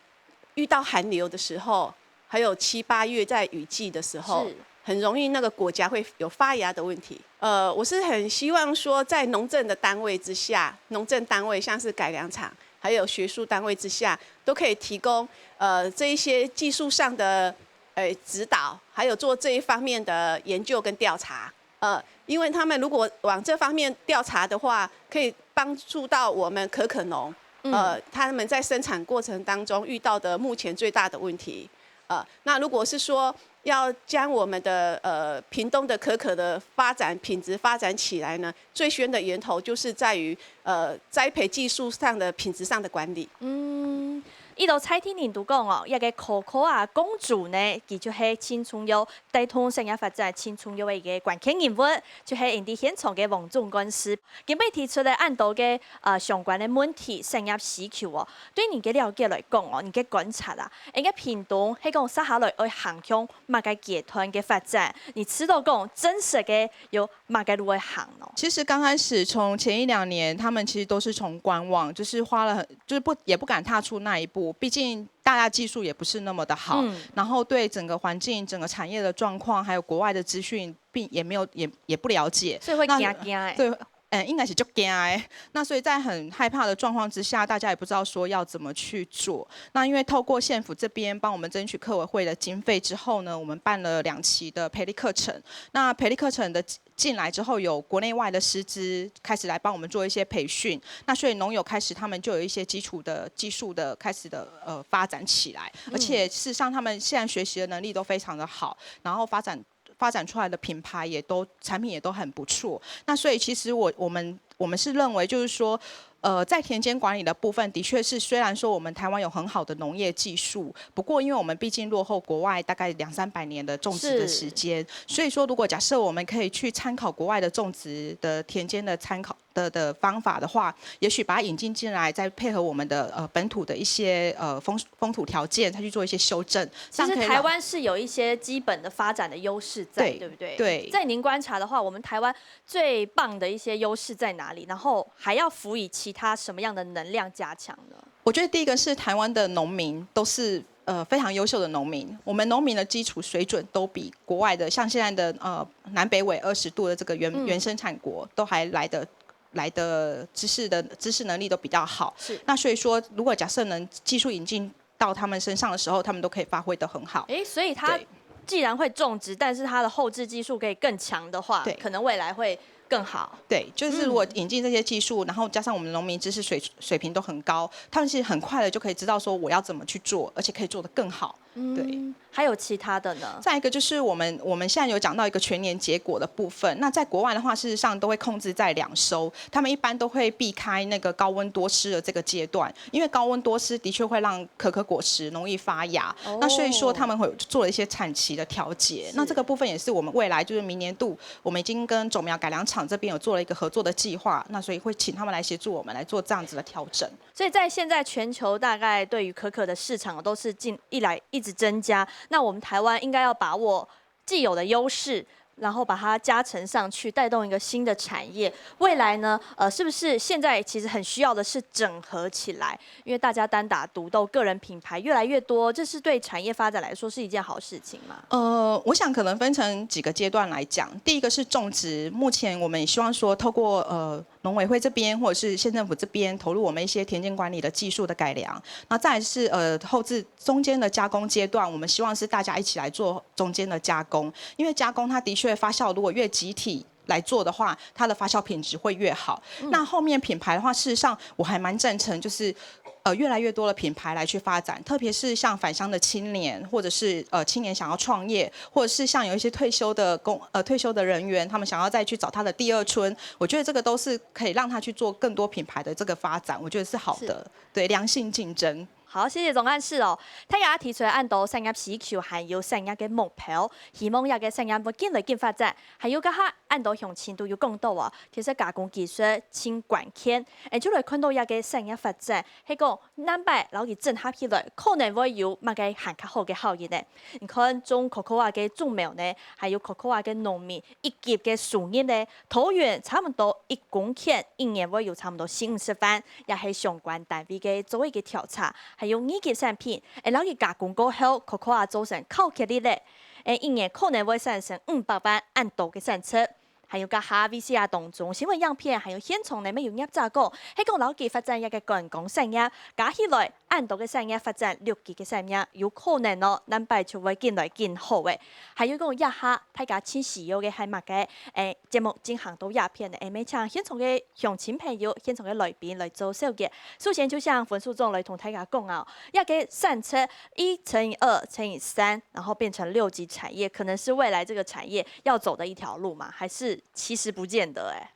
遇到寒流的時候，還有七八月在雨季的時候，很容易那個果荚會有發芽的問題。呃，我是很希望說，在農政的單位之下，農政單位像是改良場，還有學術單位之下，都可以提供呃這一些技術上的呃指導，還有做這一方面的研究跟調查。 呃，因為他們如果往這方面調查的話，可以幫助到我們可可農，呃，他們在生產過程當中遇到的目前最大的問題。呃，那如果是說要將我們的呃屏東的可可的發展品質發展起來呢，最先的源頭就是在於呃栽培技術上的品質上的管理。嗯，一路在聽您都講哦，這個cocoa公主呢，佢就係盡重要 帶動產業發展盡重要个一個關鍵人物，就係𠊎等現場个王總幹事。今晡日提出了恁多个呃相關个問題、產業需求哦。對你个了解來講哦，你个觀察啊，𠊎等屏東係講接下來愛行向麼个階段个發展？你知著講真實个有麼个路愛行呢？其實剛開始從前一兩年，他們其實都是從觀望，就是花了很，就是不也不敢踏出那一步，畢竟。 大家技術也不是那麼的好，然後對整個環境、整個產業的狀況，還有國外的資訊，並也沒有也也不了解，所以會驚驚欸。對，嗯，應該是就驚欸。那所以在很害怕的狀況之下，大家也不知道說要怎麼去做。那因為透過縣府這邊幫我們爭取客委會的經費之後呢，我們辦了兩期的培力課程。那培力課程的 進來之後，有國內外的師資開始來幫我們做一些培訓，那所以農友開始他們就有一些基礎的技術的開始的呃發展起來，而且事實上他們現在學習的能力都非常的好，然後發展發展出來的品牌也都产品也都很不錯。那所以其實我我們我們是認為就是說。 呃，在田間管理的部分，的確是雖然說我們台灣有很好的農業技術，不過因為我們畢竟落後國外大概兩三百年的種植的時间，所以说如果假设我们可以去参考国外的种植的田间的参考的的方法的话，也许把它引进进来，再配合我们的呃本土的一些呃风风土条件，再去做一些修正。其实台湾是有一些基本的发展的优势在，对不对？对，在您观察的话，我们台湾 最棒的一些优势在哪里？然后还要辅以其他什么样的能量加强呢？我觉得第一个是台湾的农民都是呃非常优秀的农民，我们农民的基础水准都比国外的像现在的呃南北纬二十度的这个原原生产国都还来得来的知识的知识能力都比较好。是，那所以说如果假设能技术引进 到他们身上的时候，他们都可以发挥得很好。诶，所以他既然会种植，但是他的后置技术可以更强的话，对，可能未来会更好。对，就是如果引进这些技术，然后加上我们农民知识水水平都很高，他们其实很快的就可以知道说我要怎么去做，而且可以做得更好。对。还有其他的呢？再一个就是我们我们现在有讲到一个全年结果的部分，那在国外的话，事实上都会控制在两收，他们一般都会避开那个高温多湿的这个阶段，因为高温多湿的确会让可可果实容易发芽，那所以说他们会做了一些产期的调节，那这个部分也是我们未来就是明年度我们已经跟种苗改良场这边有做了一个合作的计划，那所以会请他们来协助我们来做这样子的调整。 所以在现在全球大概对于可可的市场都是近一来一直增加，那我们台湾应该要把握既有的优势，然后把它加成上去，带动一个新的产业。未来呢，呃，是不是现在其实很需要的是整合起来？因为大家单打独斗，个人品牌越来越多，这是对产业发展来说是一件好事情吗？呃，我想可能分成几个阶段来讲。第一个是种植，目前我们也希望说透过呃。 农委会这边或者是县政府这边投入我们一些田间管理的技术的改良，那再来是呃后置中间的加工阶段，我们希望是大家一起来做中间的加工，因为加工它的确发酵如果越集体。来做的话，它的发酵品质会越好。那后面品牌的话，事实上我还蛮赞成，就是呃越来越多的品牌来去发展，特别是像返乡的青年，或者是呃青年想要创业，或者是像有一些退休的工呃退休的人员，他们想要再去找他的第二春，我觉得这个都是可以让他去做更多品牌的这个发展，我觉得是好的，对，良性竞争。好，谢谢总干事哦。大家提出來恁多產業需求，還有產業个目標，希望這个產業會緊來緊發展，還有這下恁多鄉親都有講到哦，其實加工技術真關鍵。誒，就來看到這个產業發展，係講南北摎佢整合起來，可能會有麼个還較好个效益呢？你看種cocoa个種苗呢，還有cocoa个農民，一級个收入呢，桃園差不多一公頃一年會有差不多四五十萬，也係相關單位个做一个調查。還有二級產品，誒，摎佢加工過後，cocoa做成巧克力咧，誒，一年可能會產生五百萬恁多个產值。還有个哈V C R當中，新聞影片，還有現場呢，乜有業者講，係講摎佢發展一个觀光產業，加起來，恁多个產業發展六級个產業，有可能哦，南北就會緊來緊好誒。還有講，這下大家真需要个係麼个？誒，節目進行到這片呢，誒，乜請現場个鄉親朋友、現場个來賓來做紹介。首先就請分署長來同大家講啊，這个產值一乘以二乘以三，然後變成六級產業，可能是未來這個產業要走的一條路嗎？還是其實不見得誒？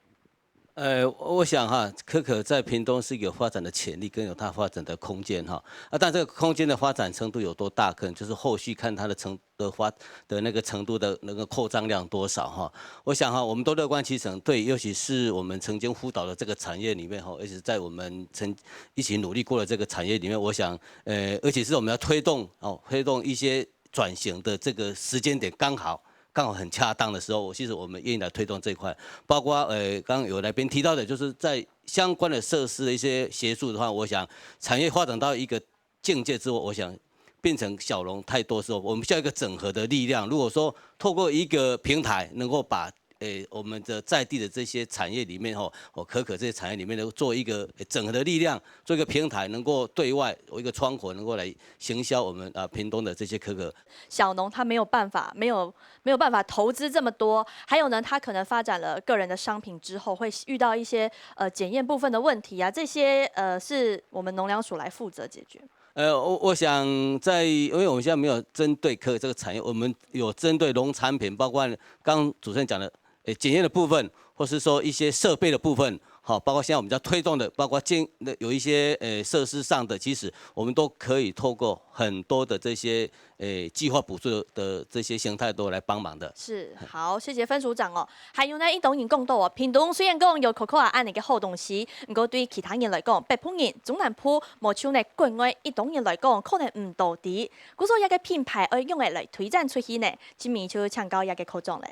呃，我想哈，可可在屏東是有發展的潛力，跟有它發展的空间哈。啊，但这个空间的发展程度有多大，可能就是后续看它的程的发的那个程度的那个扩张量多少哈。我想哈，我们都乐观其成，对，尤其是我们曾经辅导的这个产业里面哈，而且在我们曾一起努力过的这个产业里面，我想，呃，而且是我们要推动哦，推动一些转型的这个时间点刚好刚好很恰当的时候，我其实我们愿意来推动这一块，包括呃，刚刚有来宾提到的，就是在相关的设施的一些协助的话，我想产业发展到一个境界之后，我想变成小农太多时候，我们需要一个整合的力量。如果说透过一个平台，能够把诶，我们的在地的这些产业里面吼，哦，可可这些产业里面呢，做一个诶整合的力量，做一个平台，能够对外有一个窗口，能够来行销我们啊屏东的这些可可。小农他没有办法，没有没有办法投资这么多，还有呢，他可能发展了个人的商品之后，会遇到一些呃检验部分的问题啊，这些呃是我们农粮署来负责解决。呃，我我想在，因为我们现在没有针对可可这个产业，我们有针对农产品，包括刚刚主持人讲的，呃，检验的部分，或是说一些设备的部分，好，包括现在我们在推动的，包括建有一些呃设施上的，其实我们都可以透过很多的这些呃计划补助的这些形态都来帮忙的。是，好，谢谢分署长哦。还有呢，一等人讲到哦，屏东虽然讲有cocoa恁呢个好东西，毋过对其他人来讲，北部人、中南部，无像呢国外一等人来讲，可能毋多知。故所一个品牌爱用个来推展出去呢，今晡日就请教一个科长嘞。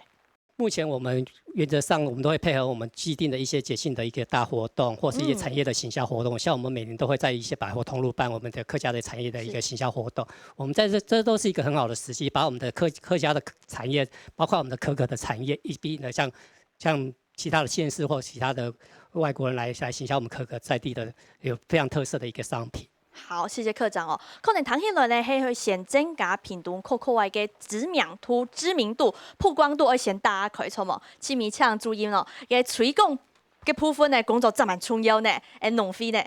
目前我们原则上，我们都会配合我们既定的一些节庆的一个大活动，或是一些产业的行销活动。像我们每年都会在一些百货通路办我们的客家的产业的一个行销活动。我们在这，这都是一个很好的时机，把我们的客客家的产业，包括我们的可可的产业，一并的向向其他的县市或其他的外国人来来行销我们可可在地的有非常特色的一个商品。好，谢谢科长哦。可能听起来呢，係会先增加屏东cocoa个知名度、知名度、曝光度，而先打开，错无？请你请注意哦，个推广个部分呢，工作真蛮重要呢，诶，浪费呢。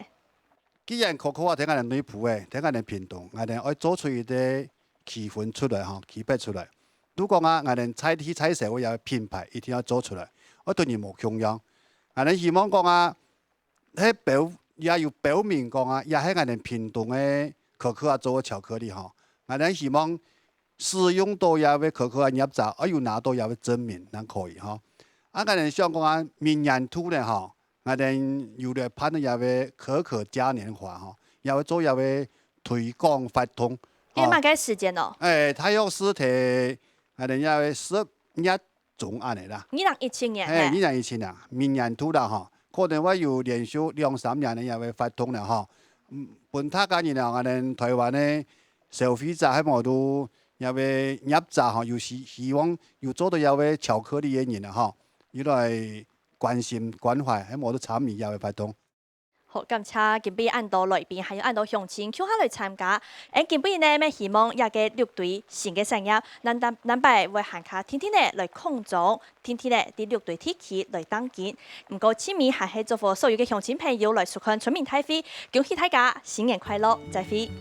既然cocoa在𠊎等内埔个，在𠊎等屏东，𠊎等爱做出一个区分出来吼，区别出来。如果啊，𠊎等在地在社会个品牌一定要做出来，爱同人无共样。𠊎等希望讲啊， 係表也有表明讲啊，也係𠊎等屏东个可可啊做个巧克力吼。𠊎等希望使用到這个可可啊業者，愛有拿到這个證明，正可以吼。啊，𠊎等想讲啊，明年度呢吼，𠊎等有來辦个這个可可嘉年华吼，也會做這个推广活动。因为嘛个时间哦？誒，大约係在𠊎等這个十月 中恁呢啦。二零一七年，嘿，二零一七年，明年度啦吼，可能會有連續兩三年个也會發動了吼。嗯，分大家人啊，𠊎等台灣个消費者還無都也會業者吼，有希希望有做到也會巧克力个人啊吼，越來關心關懷，還無都參與也會發動。好，感謝今晡日恁多來賓，還有恁多鄉親共下來參加。𠊎今晡日呢，乜希望這個六堆新个產業，咱南南擺會還較定定仔來擴張，定定仔在六堆地區來打拼。毋過，盡尾還係祝福所有个鄉親朋友來收看村民大會，恭喜大家新年快樂，再會。